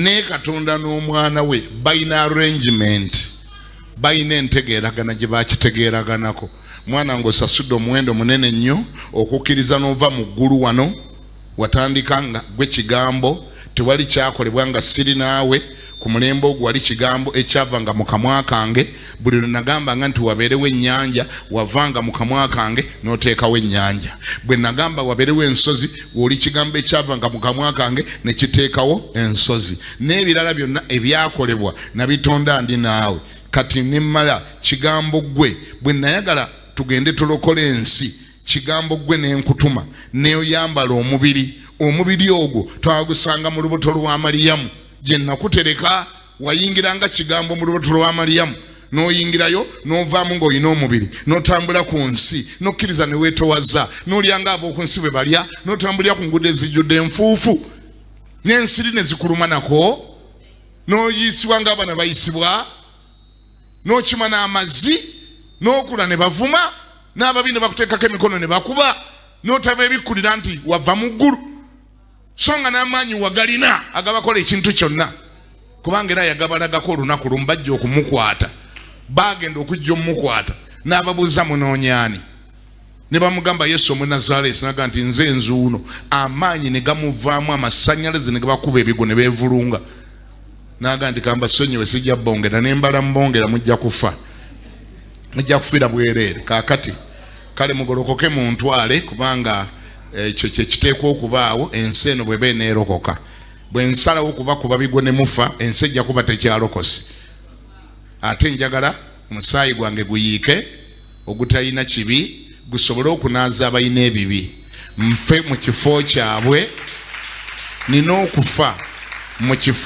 Ne Katonda n'omwana we balina arrangement, balina entegeeragana gye bakitegeeraganako. Mwana, ng'osasudde omuwendo munene nnyo okukkiriza n'ova mu ggulu wano. Watandika nga gwe kigambo, tewali kyakolebwa nga siri naawe. Ku mulembe ogwo wali kigambo ekyavanga mu kamwa kange. Buli lwe nagambanga nti wabeerewo ennyanja, wavanga mu kamwa kange n'oteekawo ennyanja. Bwe nagamba wabeerewo ensozi, oli kigambo ekyavanga mu kamwa kange ne kiteekawo ensozi. N'ebirala byonna ebyakolebwa nabitonda ndi naawe. Kati nemmala kigambo ggwe, bwe nayagala tugende tulokole ensi, kigambo ggwe nenkutuma neoyambala omubiri. Omubiri ogwo twagusanga mu lubuto lwa Mariyamu gye nakutereka. Wayingiranga kigambo mu lubuto lwa Mariyamu, n'oyingirayo n'ovaamu ng'olina omubiri, n'otambula ku nsi, n'okkiriza ne weetowaza, n'olyanga ab'oku nsi bwe balya, n'otambulira ku nguudo ezijjudde enfuufu n'ensiri ne zikuluma nako, n'oyisibwa ng'abaana bayisibwa, n'okima n'amazzi, n'okula ne bavuma n'ababi ne bakuteekako emikono ne bakuba, n'otaba ebikkulira nti wava mu ggulu, so nga n'amaanyi wagalina agabakola ekintu kyonna, kubanga era yagabalagako olunaku lumu bajja okumukwata. Bagenda okujja omumukwata, n'ababuuza, "Munoonyaani?" Ne bamugamba, "Yesu Omunazaalesi." Naga nti, "Nze nzuuno." Amaanyi ne gamuvaamu, amasannyalaze ne gabakuba ebigo ne beevulunga. Naga nti, "Kambasonyiwe, sijja bongera nembala mbongera, mujja kufa, mujja kufiira bwereere. Kaakati kale mugolokoke muntwale, kubanga ekyo kyekiteekwa okubaawo ensi eno bweba eneerokoka. Bwe nsalawo kubakuba bigwo ne mufa, ensi ejja kuba tekyalokose. Ate njagala omusaayi gwange guyiike ogutalina kibi, gusobole okunaaza abalina ebibi, nfe mu kifo kyabwe. Nina okufa mu kifo."